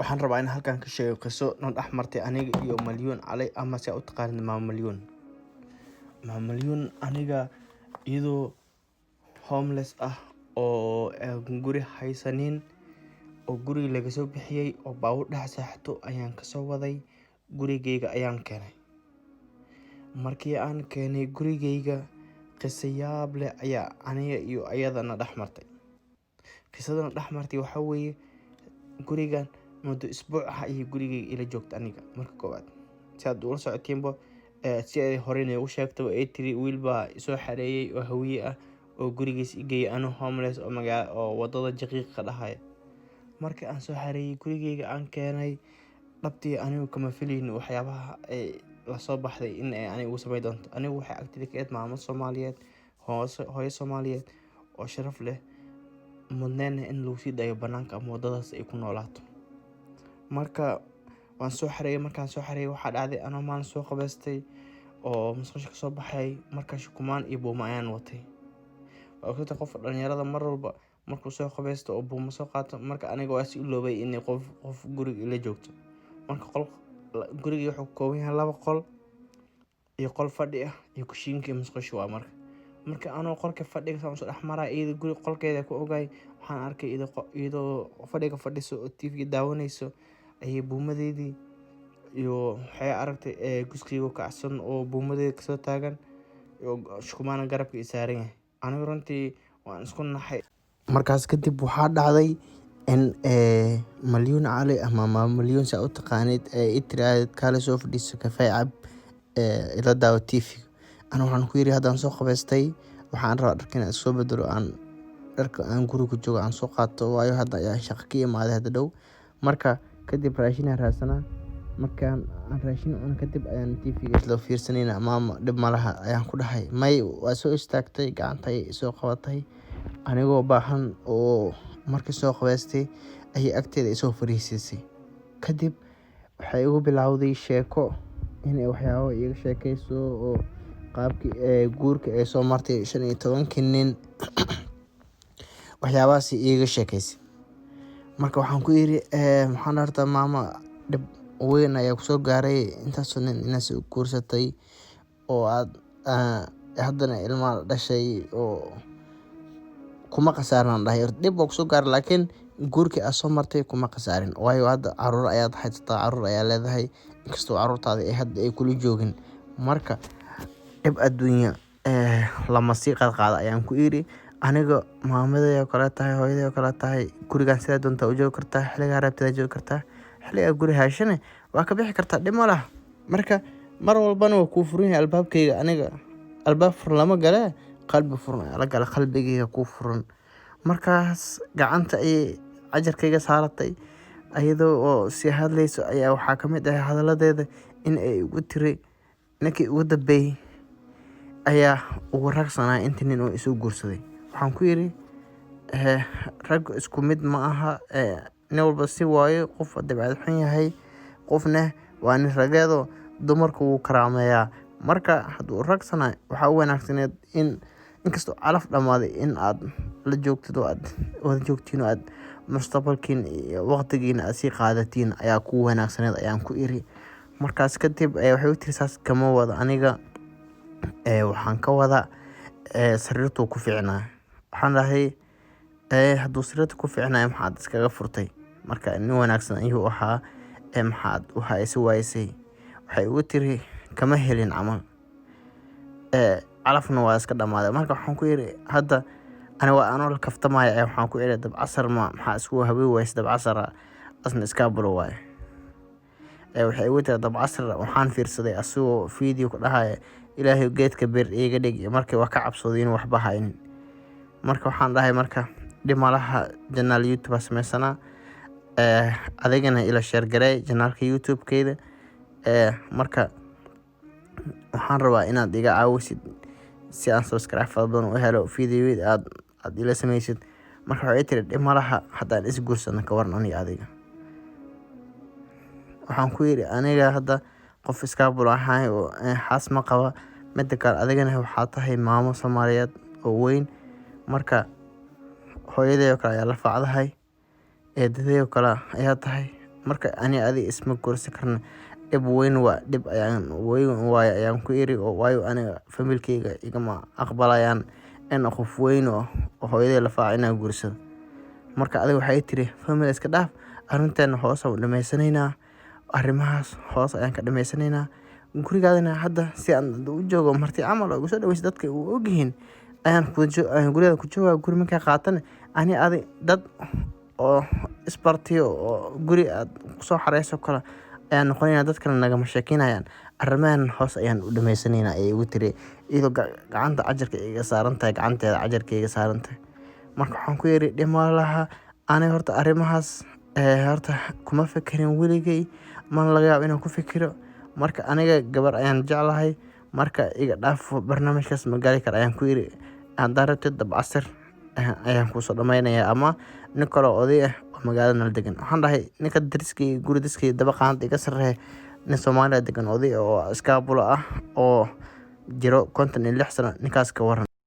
Waxaan rabaa in halkan ka sheego qiso na dhex martay aniga iyo Malyuun Cali, ama si aad u taqaanid Maama Malyuun. Maama Malyuun aniga iyadoo homeless ah oo aan guri haysanin, oo guriga laga soo bixiyay, oo baabuur dhex seexato ayaan kasoo waday, gurigeyga ayaan keenay. Markii aan keenay gurigeyga, qiso yaab leh ayaa aniga iyo ayadana dhex martay. Qisadana dhex martay waxaa weeye, gurigan muddo isbuuc ah ayay gurigeyga ila joogtay aniga marka koowaad. Si aad ula socotiinba, si ay horey noogu sheegtay, ay tiri wiil baa soo xareeyay oo Hawiye ah oo gurigiisa i geeyay anoo homeless oo magaa oo wadada jaqiiq ka dhahaya. Markii aan soo xareeyay, gurigeyga aan keenay, dhabtii anigu kama filaynin waxyaabaha ay lasoo baxday in ay aniga igu sameyn doonto. Anigu waxay agteyda ka ahayd maamo Soomaaliyeed, hooyo Soomaaliyeed oo sharaf leh, mudneenna in lagu sii daayo banaanka ama wadadaas ay ku noolaato. Marka waan soo xareeyay. Markaan soo xareeyay, waxaa dhacday anoo maalin soo qabaystay oo musqusha kasoo baxay, markaa shukumaan iyo buumo ayaan watay. Waa ogtahay qofka dhalinyarada mar walba markuu soo qabaysto oo buumo soo qaato. Marka aniga waa is iloobay in qof guriga ila joogto. Marka qol guriga wuxuu ka kooban yahay laba qol iyo qol fadhi ah iyo kushiinka iyo musqusha waa. Marka anoo qolka fadhiga saan usoo dhex maraya, iyada guri qolkeeda ku ogaay, waxaan arkay iyadoo fadhiga fadhiso oo TV daawanayso ayay buumadeedii iyo waxay aragtay guskeyga kacsan oo buumadeeda kasoo taagan iyo shukumaana garabka i saaran yahay. Anigu runtii waan isku naxay. Markaas kadib waxaa dhacday in Malyuun Cali ama Maama Malyuun si aad u taqaanid ay i tiraahdo, "Kaale, soo fadhiiso, kafee cab, ila daawo TV." Aniga waxaan ku yiri, "Haddaan soo qabaystay, waxaan rabaa dharka inaan isoo bedelo, aan dharka aan guriga ku joogo aan soo qaato, waayo hadda ayaan shaqo ka imaaday hadda dhow. Marka kadib raashin aan raadsanaa. Markaan aan raashin cuno kadib ayaan TV-ga isla fiirsanayna, maama, dhib malaha," ayaan ku dhahay. May, waa soo istaagtay, gacanta ayay isoo qabatay anigoo baahan oo markii soo qabaystay ayay agteeda isoo fariisiisay. Kadib waxay igu bilowday sheeko, inay waxyaabo iiga sheekeyso oo qaabkii ee guurka ee soo martay, 15-kii nin, waxyaabahaas iiga sheekeysay. Marka waxaan ku yiri, "Maxaan horta, maama, dhib weyn ayaa kusoo gaaray, intaasoo nin inaad soo guursatay oo aad haddana ilma dhashay oo kuma khasaarin," dhahay. "Dhib waa kusoo gaaray, laakiin guurkii aad soo martay kuma khasaarin, waayo hadda caruur ayaad haysataa, caruur ayaa leedahay, inkastoo caruurtaada ay hadda ay kula joogin. Marka dhib adduunya lama sii qadqaado," ayaan ku iri. "Aniga maamaday oo kale tahay, hooyaday oo kale tahay. Gurigan sidaa doontaa u joogi kartaa, xilligaa rabtidaa joogi kartaa, xilligaa guri hashane waa ka bixi kartaa, dhib ma laha. Marka mar walbana waa kuu furan yahay albaabkayga. Aniga albaab furan lama gale, qalbi furan ayaa la gala, qalbigayga kuu furan." Markaas gacanta ayay cajarkayga saaratay iyadoo oo sii hadlayso ayaa waxaa ka mid ah hadalladeeda in ay igu tiri, "Ninkii ugu dambeeyay ayaa ugu ragsanaa intii nin uu isu guursaday." Waxaan ku yiri, "Rag isku mid ma aha, nin walba si waayo, qof dabeecad xun yahay, qofna waa nin rageedo, dumarku wuu karaameeyaa. Marka hadduu ragsanaa, waxaa u wanaagsaneed in inkastoo calaf dhammaaday in aad la joogtid oo aad wada joogtiin oo aad mustaqbalkiin iyo waqtigiina aad sii qaadatiin ayaa kuu wanaagsaneed," ayaan ku iri. Markaas kadib waxay u tiri, "Saas kama wado aniga, waxaan ka wada sariirtuu ku fiicnaa." Waxaan dhahay, "Hadduu sariirta ku fiicnaayo, maxaad iskaga furtay? Marka nin wanaagsan ayuu ahaa, maxaad u haysi waysay?" Waxay ugu tiri, "Kama helin camal, calafna waa iska dhammaaday." Marka waxaan ku iri, hadda ani waa anoo la kaftamaya ee waxaan ku iri, "Dabcasar ma maxaa isku habi waysay? Dabcasar asna iskaabulo waaye." Waxay igu tiri, "Dabcasar waxaan fiirsaday asagoo video ku dhahaya, 'Ilaahay geedka beer iiga dhig.' Markii waa ka cabsooday inuu waxba haynin." Marka waxaan dhahay, "Marka dhib malaha, channel YouTube aa sameysanaa, adigana ila share gareey channelka YouTube-keyda. Marka waxaan rabaa inaad iga caawisid si aan subscribe fara badan u helo, videoyada aad ila sameysid." Marka waxay tiri, "Dhib malaha, haddaan is guursano ka waran aniga adiga?" Waxaan ku yiri, "Aniga hadda qof iskaabulo ahay oo xaas ma qaba. Mida kale, adigana waxaa tahay maamo Soomaaliyeed oo weyn. Marka hooyaday oo kale ayaa la facdahay, eedaday oo kale ayaa tahay." Marka ani adi isma guursan karna, dhib weyn waa dhib ayaan weyn waaye, ayaan ku iri, oo waayo aniga familkeyga igama aqbalayaan in qof weyn oo hooyaday la faaco inaan guursado. Marka adiga waxay tiri, "Family iska dhaaf, arrinteena hoos aan u dhamaysanaynaa, arrimahaas hoos ayaan ka dhamaysanaynaa. Gurigaadana hadda si aan u joogo marti camal oo igu soo dhaweysa, dadka u ogyihiin ayaan gurigaada ku joogaa. Guri markaa qaatana, ani adi dad oo isbartiyo oo guri aad kusoo xareyso kale ayaan noqonaynaa, dad kale nagama sheekeynayaan. Arrimahan hoos ayaan u dhamaysanaynaa," ayay igu tiri, iyadoo gacanta cajarka iga saaran tahay, gacanteeda cajarka iga saaran tahay. Marka waxaan ku yiri, "Dhib ma laha, aniga horta arrimahaas horta kuma fikirin weligay, mana laga yaabo inaan ku fikiro. Marka aniga gabar ayaan jeclahay, marka iga dhaaf, barnaamijkaas ma gali karo," ayaan ku yiri. "Haddaa rabtid, Dabcasir ayaan kusoo dhamaynayaa ama nin kale oo oday ah oo magaalada nala degan." Waxaan dhahay, ninka dariskay, guri dariskay, dabaqa hadda iga sarreeya, nin Soomaaliya degan, oday oo iskaabulo ah oo jiro 56 sano, ninkaas ka waran?